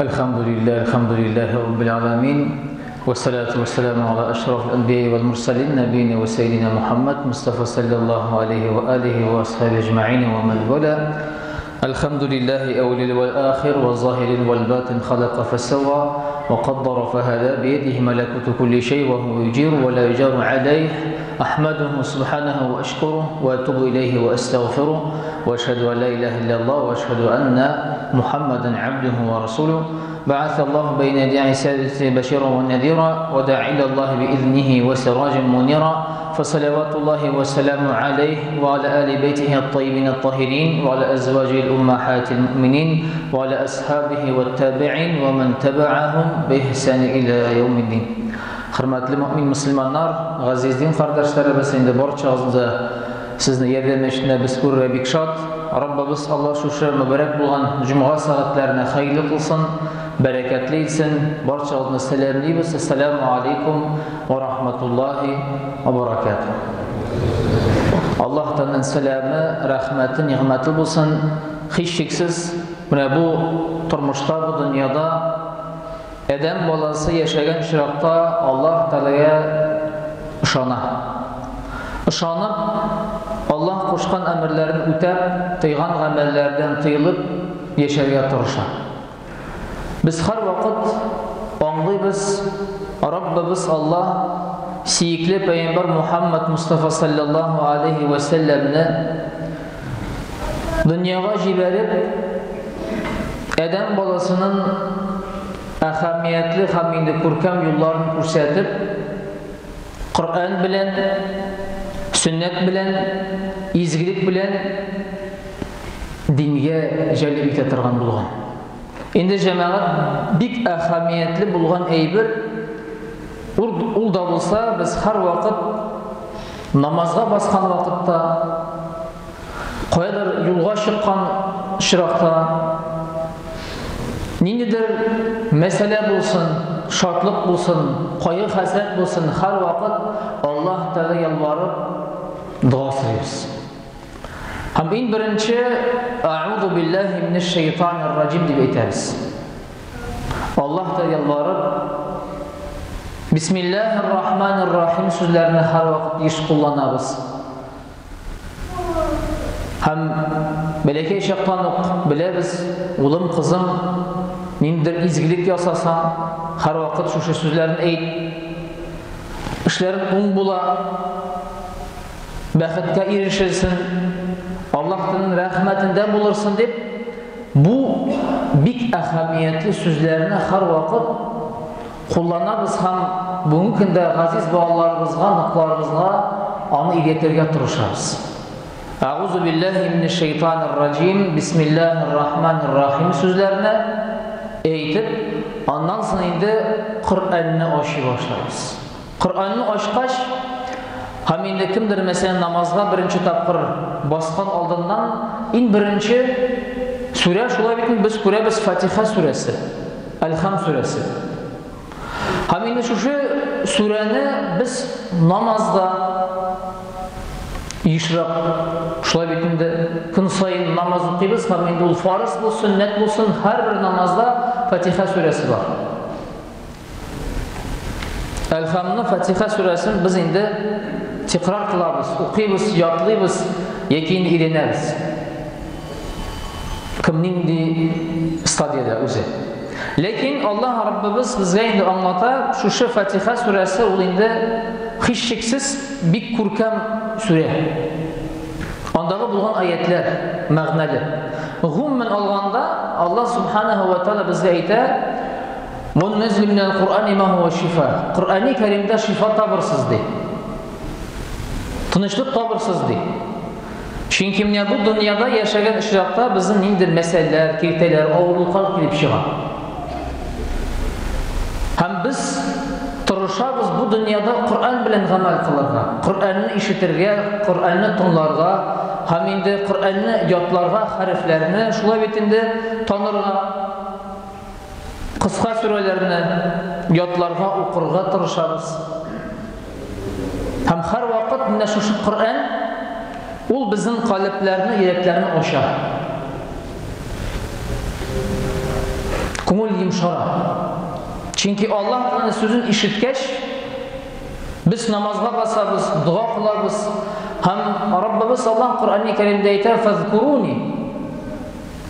Әлхәмдүлилләһ, әлхәмдүлилләһи раббил аламин. Вассалату вассаламу аля ашрафил анбияи вал мурсалин набийна ва саййидина Мухаммад Мустафа саллаллаху алейхи ва алихи ва асхаби ажмаин ва ман вала. Әлхәмдүлилләһи әүвәлил вал ахир ва заһирил вал батин халака фасавва ва каддара фахада биядихи малакуту кулли шай ва хуа юджиру ва ла юджару алейх. Ахмадуху субханаху ва ашкуруху ва атубу илейхи ва астагфируху ва ашхаду ан ла илаха иллаллах ва ашхаду анна محمدا عبده ورسوله بعث الله بين يدي عساله بشيرا ونذيرا وداعيا إلى الله بإذنه وسراجا منيرا فصلوات الله وسلامه عليه وعلى آل بيته الطيبين الطاهرين وعلى أزواجه الأمهات المؤمنين وعلى أصحابه والتابعين ومن تبعهم بإحسان إلى يوم الدين. Хөрмәтле мөмин мөселманнар, газиз дин кардәшләребез, инде барчагызны сезне ярдәм эшенә без күрергә бик шат. Раббыбыз Аллаһ шушы мөбарәк булган җомга сәгатьләренә хәерле кылсын, бәрәкәтле итсен. Барчагызны сәламлибез. Ассаламу алейкум ва рахматуллахи ва баракатуһ. Аллаһ Тәгаләнең сәламе, рәхмәте, нигъмәте булсын. Һичшиксез, менә бу тормышта, бу дөньяда Адәм баласы яшәгән очракта Аллаһ Тәгаләгә ышана. Ышанып, Аллаһ кушкан әмерләрен үтәп, тыйган гамәлләрдән тыелып яшәргә тырыша. Без һәрвакыт аңлыйбыз, Раббыбыз Аллаһ сөекле пәйгамбәр Мухаммад Мустафа саллаллаһу алейхи ва сәлләмне дөньяга җибәреп, адәм баласының әһәмиятле һәм инде күркәм юлларын күрсәтеп, Коръән белән, сөннәт белән, изгелек белән дингә җәлеп итә торган булган. Инде җәмәгать бик әһәмиятле булган әйбер, ул да булса, без һәрвакыт намазга баскан вакытта, каядыр юлга чыккан очракта, ниндидер мәсьәлә булсын, шатлык булсын, кайгы-хәсрәт булсын, һәрвакыт Аллаһ Тәгаләгә ялварып дога сорыйбыз. Һәм иң беренче А'уду биллаһи минәш шайтанир раҗим дип әйтәбез. Аллаһ Тәгаләгә ялварып Бисмиллаһир рахманир рахим сүзләрен һәрвакыт еш кулланабыз. Һәм бәләкәй чактан ук беләбез, улым, кызым, ниндидер изгелек ясасаң, һәрвакыт шушы сүзләрне әйт. Эшләрең уң була, бәхеткә ирешерсең, Аллаһның рәхмәтендә булырсың дип, бу бик әһәмиятле сүзләрне һәрвакыт кулланабыз һәм бүгенге көндә газиз балаларыбызга, оныкларыбызга аны өйрәтергә тырышабыз. Әгъузу биллаһи минәш шайтанир раҗим, бисмиллаһир рахманир рахим сүзләрне әйтеп, аннан соң инде Коръәнне ачый башлыйбыз. Коръәнне ачкач, һәм инде кемдер, мәсәлән, намазга беренче тапкыр баскан алдыннан иң беренче сүрә шулай бит без күрәбез Фатиха сүрәсе. Әлхам сүрәсе. Һәм инде шушы сүрәне без намазда ешрак шулай бит инде көн саен намаз укыйбыз һәм инде ул фарыз булсын, сөннәт булсын, һәрбер намазда Фатиха сүрәсе бар. Әлхамны Фатиха сүрәсен без инде тикрар кылабыз, укыйбыз, ятлыйбыз яки инде өйрәнәбез. Кем нинди стадиядә үзе. Ләкин Аллаһ Раббыбыз безгә инде аңлата, шушы Фатиха сүрәсе ул инде һичшиксез бик күркәм сүрә. Андагы булган аятлар мәгънәле. Гомумән алганда, Аллаһ субханаһу ва тааля безгә әйтә, Мунназил минәл Куръани ма хуа шифа. Коръәни Кәримдә шифа табырсыз ди. Тынычлык табырсыз ди. Чөнки менә бу дөньяда яшәгән очракта безнең ниндидер мәсьәләләр, киртәләр, авырлыклар килеп чыга. Һәм без тырышабыз бу дөньяда Коръән белән гамәл кылырга, Коръәнне ишетергә, Коръәнне тыңларга һәм инде Коръәнне ятларга, хәрефләрне шулай бит инде танырга. Кыска сүрәләрне ятларга, укырга тырышабыз. Һәм һәрвакыт менә шушы Коръән ул безнең калебләрне, йөрәкләрне ача. Күңел йомшара. Чөнки Аллаһ Тәгаләнең сүзен ишеткәч, без намазга басабыз, дога кылабыз. Һәм Раббыбыз Аллаһ Коръәни Кәримдә әйтә: "Фазкуруни".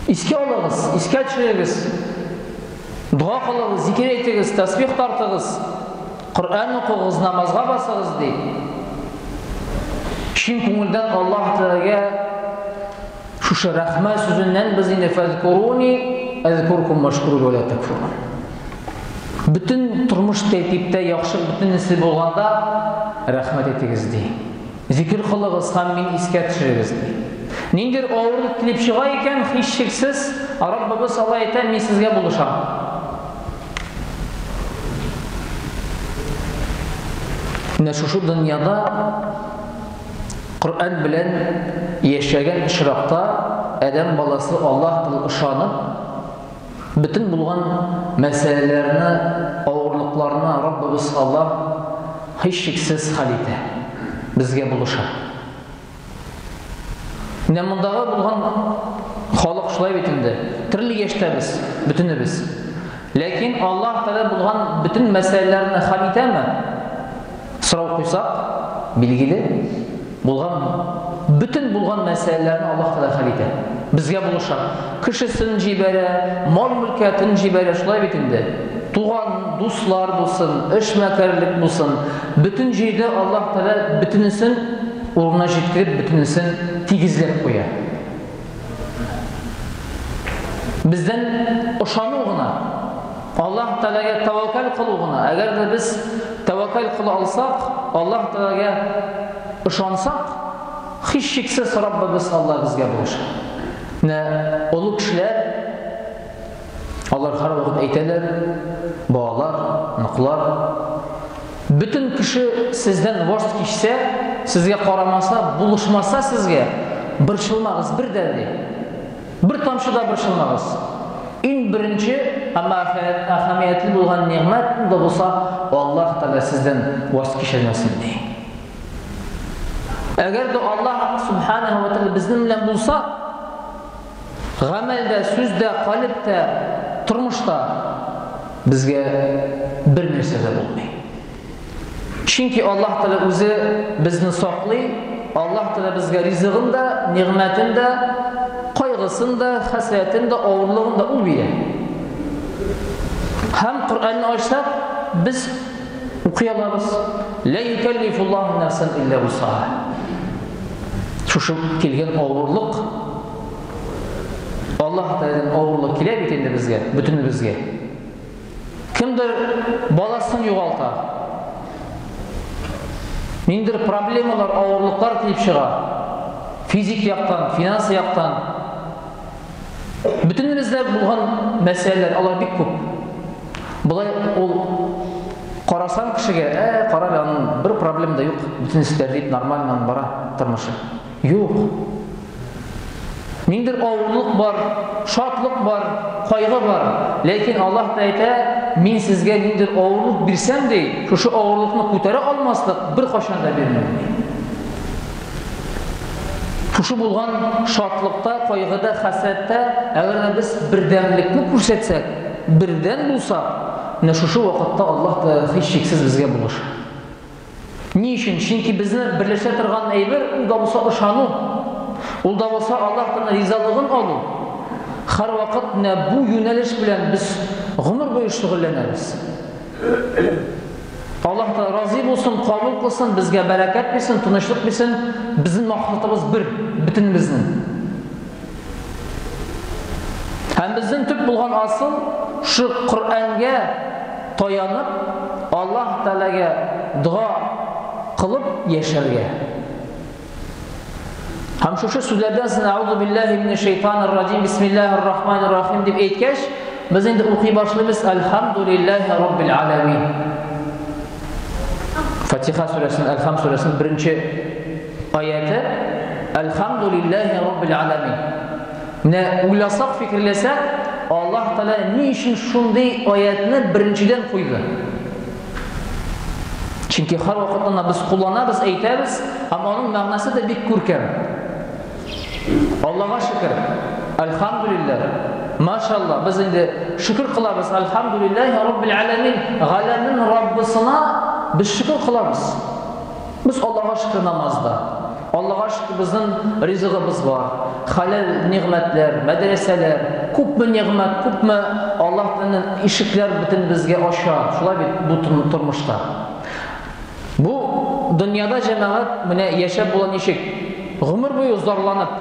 Искә алыгыз, искә төшерегез. Дога кылыгыз, зикер әйтегез, тәсбих тартыгыз, Коръән укыгыз, намазга басыгыз, ди. Чын күңелдән Аллаһ Тәгаләгә шушы рәхмәт сүзеннән без инде фәзкуруни әзкуркум вашкуру ва ла такфурун. Бөтен тормыш тәртиптә яхшы бөтенесе булганда рәхмәт әйтегез, ди. Зикер кылыгыз һәм мин искә төшерегез, ди. Ниндидер авырлык килеп чыга икән, һичшиксез, Раббыбыз Алла әйтә, мин сезгә булышам. Менә шушы дөньяда Коръән белән яшәгән очракта адәм баласы Аллаһ белән ышанып, бөтен булган мәсьәләләрне, авырлыкларны Раббыбыз Аллаһ һичшиксез хәл итә, безгә булыша. Менә мондагы булган халык шулай бит инде. Төрле яшьтә без, бөтенебез. Ләкин Аллаһ Тәгалә булган бөтен мәсьәләләрне хәл итәме? Сорау куйсак, билгеле, булган бөтен булган мәсьәләләрне Аллаһ Тәгалә хәл итә. Безгә булыша. Кешесен җибәрә, мал-мөлкәтен җибәрә, шулай бит инде. Туган, дуслар булсын, эшмәкәрлек булсын, бөтен җирдә Аллаһ Тәгалә бөтенесен урынына җиткереп, бөтенесен тигезләп куя. Бездән ышану гына, Аллаһ Тәгаләгә тәвәккәл кылу гына. Әгәр дә без тәвәккәл кыла алсак, Аллаһ Тәгаләгә ышансак, һичшиксез Раббыбыз Аллаһ безгә булыша. Менә олы кешеләр алар һәрвакыт әйтәләр, балалар, ныклар, бөтен кеше сездән ваз кичсә, сезгә карамаса, булышмаса сезгә, борчылмагыз бер дә, ди. Бер тамчы да борчылмагыз. Иң беренче, әмма әһәмиятле булган нигъмәт ул да булса, Аллаһ Тәгалә сездән ваз кичермәсен, ди. Әгәр дә Аллаһ субханаһу ва тәгалә безнең белән булса, гамәлдә, сүздә, калебтә, тормышта безгә бер нәрсә дә булмый. Чөнки Аллаһ Тәгалә үзе безне саклый, Аллаһ Тәгалә безгә ризыгын да, нигъмәтен дә, кайгысын да, хәсрәтен дә, авырлыгын да ул бирә. Һәм Коръәнне ачсак, без укый алабыз. Ла юкаллифуллаһу нафсан илля вусаха. Шушы килгән авырлык Аллаһ Тәгаләдән авырлык килә бит инде безгә, бөтенебезгә. Кемдер баласын югалта. Ниндер проблемалар, авырлыклар килеп чыга. Физик яктан, финанс яктан. Бөтенебездә булган мәсьәләләр, алар бик күп. Болай ул карасаң кешегә, ә, кара әле, аның бер проблема да юк, бөтенесе тәртип, нормально аның бара тормышы. Юк. Ниндер авырлык бар, шатлык бар, кайгы бар. Ләкин Аллаһ та әйтә, мин сезгә ниндер авырлык бирсәм ди, шушы авырлыкны күтәрә алмаслык бер кашан да бирмәм ди. Шушы булган шатлыкта, кайгыда, хәсрәттә, әгәр дә без бердәмлекне күрсәтсәк, бердәм булсак, менә шушы вакытта Аллаһ та һичшиксез безгә булыша. Ни өчен? Чөнки безне берләшә торган әйбер ул да булса ышану. Ул да булса Аллаһ Тәгаләнең ризалыгын алу. Һәрвакыт менә бу юнәлеш белән без гомер буе шөгыльләнәбез. Аллаһ Тәгалә разый булсын, кабул кылсын, безгә бәрәкәт бирсен, тынычлык бирсен. Безнең максатыбыз бер, бөтенебезнең. Һәм безнең төп булган асыл шу Коръәнгә таянып, Аллаһ Тәгаләгә дога кылып яшәргә. Һәм шушы сүзләрдән соң әгъузу биллаһи минәш шайтанир раҗим, бисмиллаһир рахманир рахим дип әйткәч, без инде укый башлыйбыз Әлхәмдулиллаһи раббил аламин. Фатиха сүрәсенең Әлхәм сүрәсенең беренче аяты Әлхәмдулиллаһи раббил аламин. Менә уйласак, фикерләсәк, Аллаһ Тәгалә ни өчен шундый аятны беренчедән куйды? Чөнки һәрвакыт аны без кулланабыз, әйтәбез, һәм аның мәгънәсе дә бик күркәм. Аллаһка шөкер. Әлхәмдулиллаһ. Машалла, без инде шөкер кылабыз, әлхәмдүлилләһи раббил галәмин, галәмнең Раббысына без шөкер кылабыз. Без Аллага шөкер намазда. Аллага шөкер, безнең ризыгыбыз бар. Хәләл нигъмәтләр, мәдрәсәләр, күпме нигъмәт, күпме Аллаһның ишекләр бөтен безгә ача. Шулай бит бу тормышта. Бу дөньяда җәмәгать менә яшәп була ничек? Гомер буе зарланып,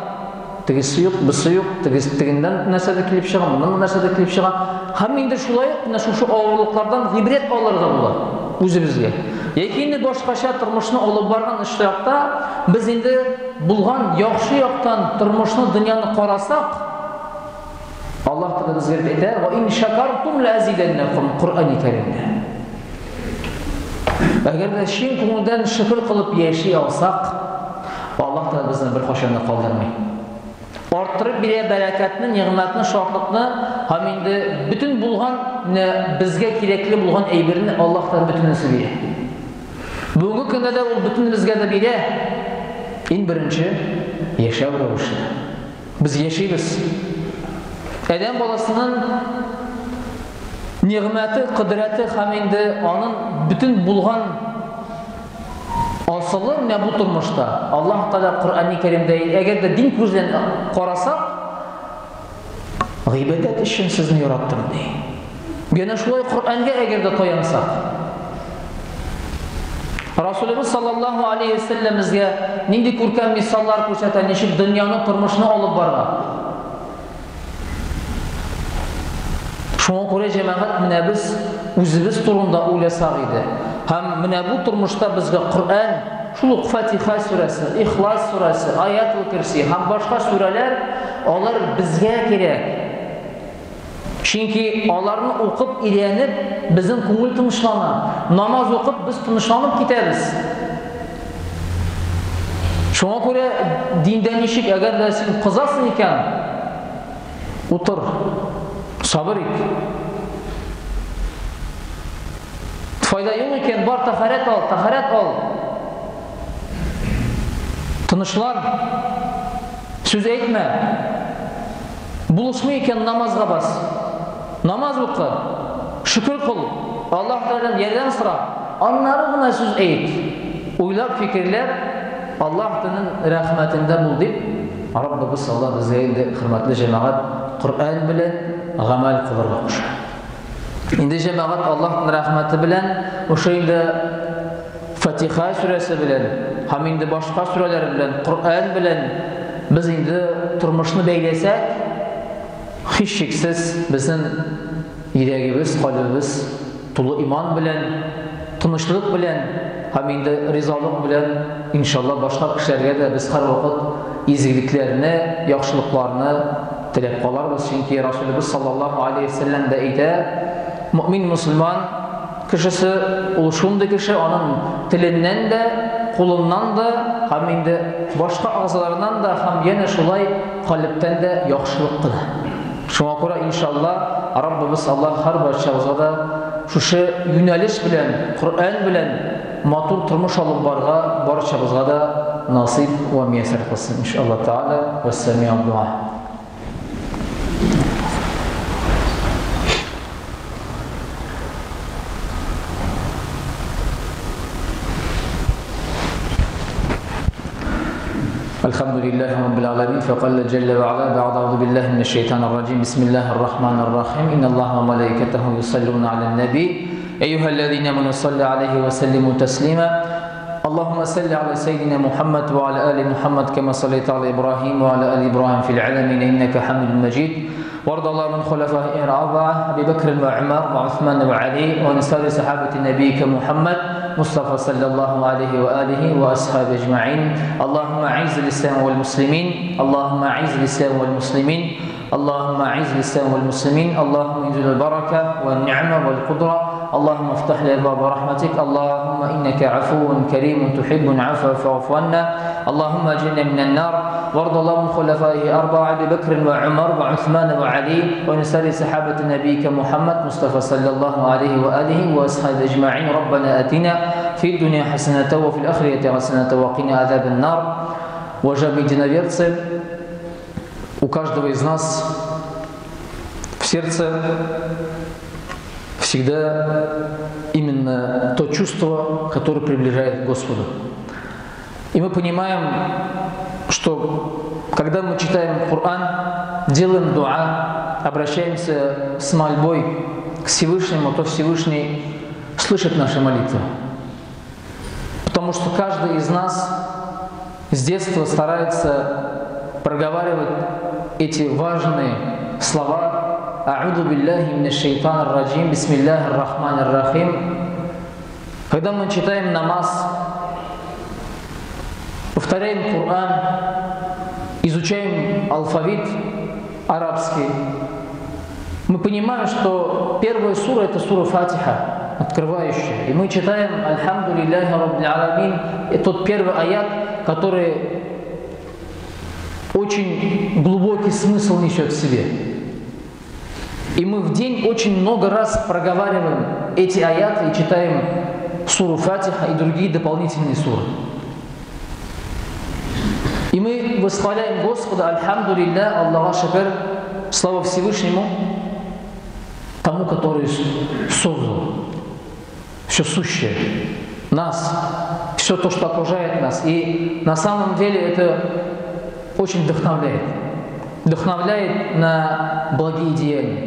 тегесе юк, бусы юк, тегесе тегеннән нәрсә дә килеп чыга, моннан нәрсә дә килеп чыга. Һәм инде шулай ук менә шушы авырлыклардан гыйбрәт алырга була үзебезгә. Яки инде башкача тормышны алып барган очракта без инде булган яхшы яктан тормышны, дөньяны карасак, Аллаһ Тәгалә безгә әйтә: "Ва ин шакартум ла азиданнакум" Коръәни Кәримдә. Әгәр дә чын күңелдән шөкер кылып яши алсак, Аллаһ Тәгалә безне беркайчан да калдырмый. Арттырып бирә бәрәкәтне, нигъмәтне, шатлыкны һәм инде бөтен булган безгә кирәкле булган әйберне Аллаһ Тәгалә бөтенесе бирә. Бүгенге көндә дә ул бөтенебезгә дә бирә. Иң беренче яшәү рәвеше. Без яшибез. Адәм баласының нигъмәте, кодрәте һәм инде аның бөтен булган асылы менә бу тормышта. Аллаһ Тәгалә Коръәни Кәримдә, әгәр дә дин күзеннән карасак, гыйбадәт өчен сезне яраттым ди. Янә шулай Коръәнгә әгәр дә таянсак, Расулыбыз саллаллаһу алейхи ва сәлләм безгә нинди күркәм мисаллар күрсәтә, ничек дөньяны, тормышны алып барырга. Шуңа күрә җәмәгать менә без үзебез турында уйласак иде. Һәм менә бу тормышта безгә Коръән, шул ук Фатиха сүрәсе, Ихлас сүрәсе, Аятул Кирси һәм башка сүрәләр, алар безгә кирәк. Чөнки аларны укып, өйрәнеп, безнең күңел тынычлана. Намаз укып, без тынычланып китәбез. Шуңа күрә диндә ничек, әгәр дә син кызасың икән, утыр, сабыр ит. Файда юк икән, бар тәһарәт ал, тәһарәт ал. Тынычлан. Сүз әйтмә. Булышмый икән, намазга бас. Намаз укы. Шөкер кыл. Аллаһ Тәгаләдән ярдәм сора. Аннары гына сүз әйт. Уйлап, фикерләп, Аллаһ Тәгаләнең рәхмәтендә бул дип, Раббыбыз Аллаһ безгә инде, хөрмәтле җәмәгать, Коръән белән гамәл кылырга куша. Инде җәмәгать Аллаһның рәхмәте белән ошо инде Фатиха сүрәсе белән һәм инде башка сүрәләр белән, Коръән белән без инде тормышны бәйләсәк, һичшиксез безнең йөрәгебез, кальбебез тулы иман белән, тынычлык белән һәм инде ризалык белән, иншалла, башка кешеләргә дә без һәрвакыт изгелекләрне, яхшылыкларны теләп каларбыз. Чөнки Расулыбыз саллаллаһу алейһи ва сәлләм дә әйтә, мөмин мусульман кешесе ул шундый кеше, аның теленнән дә, кулыннан да һәм инде башка әгъзаларыннан да һәм янә шулай калебтән дә яхшылык кына. Шуңа күрә, иншалла, Раббыбыз Аллаһ һәрбарчабызга да шушы юнәлеш белән, Коръән белән матур тормыш алып барырга барчабызга да насыйп вә мияссәр кылсын, иншалла тааля. Вәссәмиу дуа. الحمد لله رب العالمين فقال جل وعلا بعد أعوذ بالله من الشيطان الرجيم بسم الله الرحمن الرحيم إن الله وملائكته يصلون على النبي أيها الذين آمنوا صلوا عليه وسلموا تسليما اللهم صل على سيدنا محمد وعلى آل محمد كما صليت على إبراهيم وعلى آل إبراهيم في العالمين إنك حميد مجيد وارض الله من خلفائه الأربعة أبي بكر وعمر وعثمان وعلي وعن سائر صحابة نبيك محمد مصطفى صلى الله عليه وآله وأصحابه أجمعين اللهم أعز الإسلام والمسلمين اللهم أعز الإسلام والمسلمين اللهم أعز الإسلام والمسلمين اللهم انزل البركة والنعمة والقدرة اللهم افتح لي أبواب رحمتك اللهم إنك عفو كريم تحب العفو فاعف عنا اللهم أجرنا من النار وارض اللهم خلفائه أربعة أبي بكر وعمر وعثمان وعلي وعن سائر صحابة نبيك محمد مصطفى صلى الله عليه وآله وأصحابه أجمعين ربنا آتنا في الدنيا حسنة وفي الآخرة حسنة وقنا عذاب النار. Уважаемые единоверцы, у каждого из нас сердце всегда именно то чувство, которое приближает к Господу. И мы понимаем, что когда мы читаем Коран, делаем дуа, обращаемся с мольбой к Всевышнему, то Всевышний слышит наши молитвы. Потому что каждый из нас с детства старается проговаривать эти важные слова «А'уду биллахи минаш шайтанир раджим, бисмиллахир рахманир рахим». Когда мы читаем намаз, повторяем Коран, изучаем алфавит арабский, мы понимаем, что первая сура – это сура Фатиха, открывающая. И мы читаем «Альхамду лилляхи раббил аламин», это тот первый аят, который очень глубокий смысл несет в себе. И мы в день очень много раз проговариваем эти аяты и читаем суру Фатиха и другие дополнительные суры. И мы восхваляем Господа, Альхамду лилля, Аллаху шакр, слава Всевышнему, тому, который создал все сущее, нас, все то, что окружает нас. И на самом деле это очень вдохновляет. Вдохновляет на благие деяния.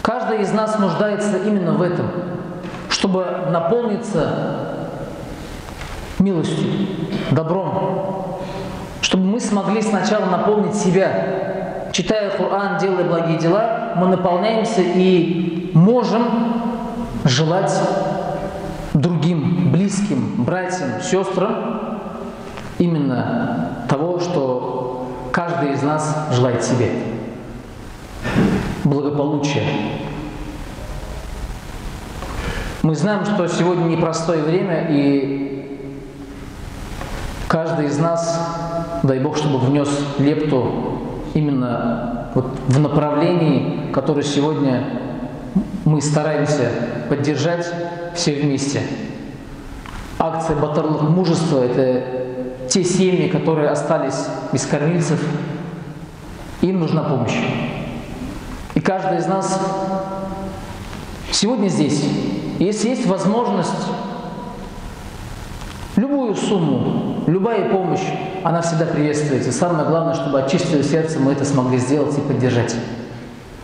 Каждый из нас нуждается именно в этом, чтобы наполниться милостью, добром, чтобы мы смогли сначала наполнить себя. Читая Коран, делая благие дела, мы наполняемся и можем желать другим, близким, братьям, сестрам именно того, что каждый из нас желает себе. Благополучие. Мы знаем, что сегодня непростое время, и каждый из нас, дай Бог, чтобы внес лепту именно вот в направлении, которое сегодня мы стараемся поддержать все вместе. Акция «Батырлык мужества» — это те семьи, которые остались без кормильцев, им нужна помощь. И каждый из нас сегодня здесь, если есть возможность, любую сумму, любая помощь, она всегда приветствуется. Самое главное, чтобы от чистого сердца мы это смогли сделать и поддержать.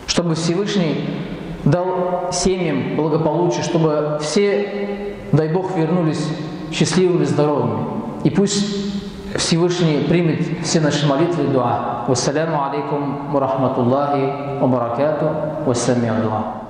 Чтобы Всевышний дал семьям благополучие, чтобы все, дай Бог, вернулись счастливыми, здоровыми. И пусть Всевышний примет все наши молитвы и дуа. Вассаляму алейкум ва рахматуллахи ва баракату. Вассами'у дуа.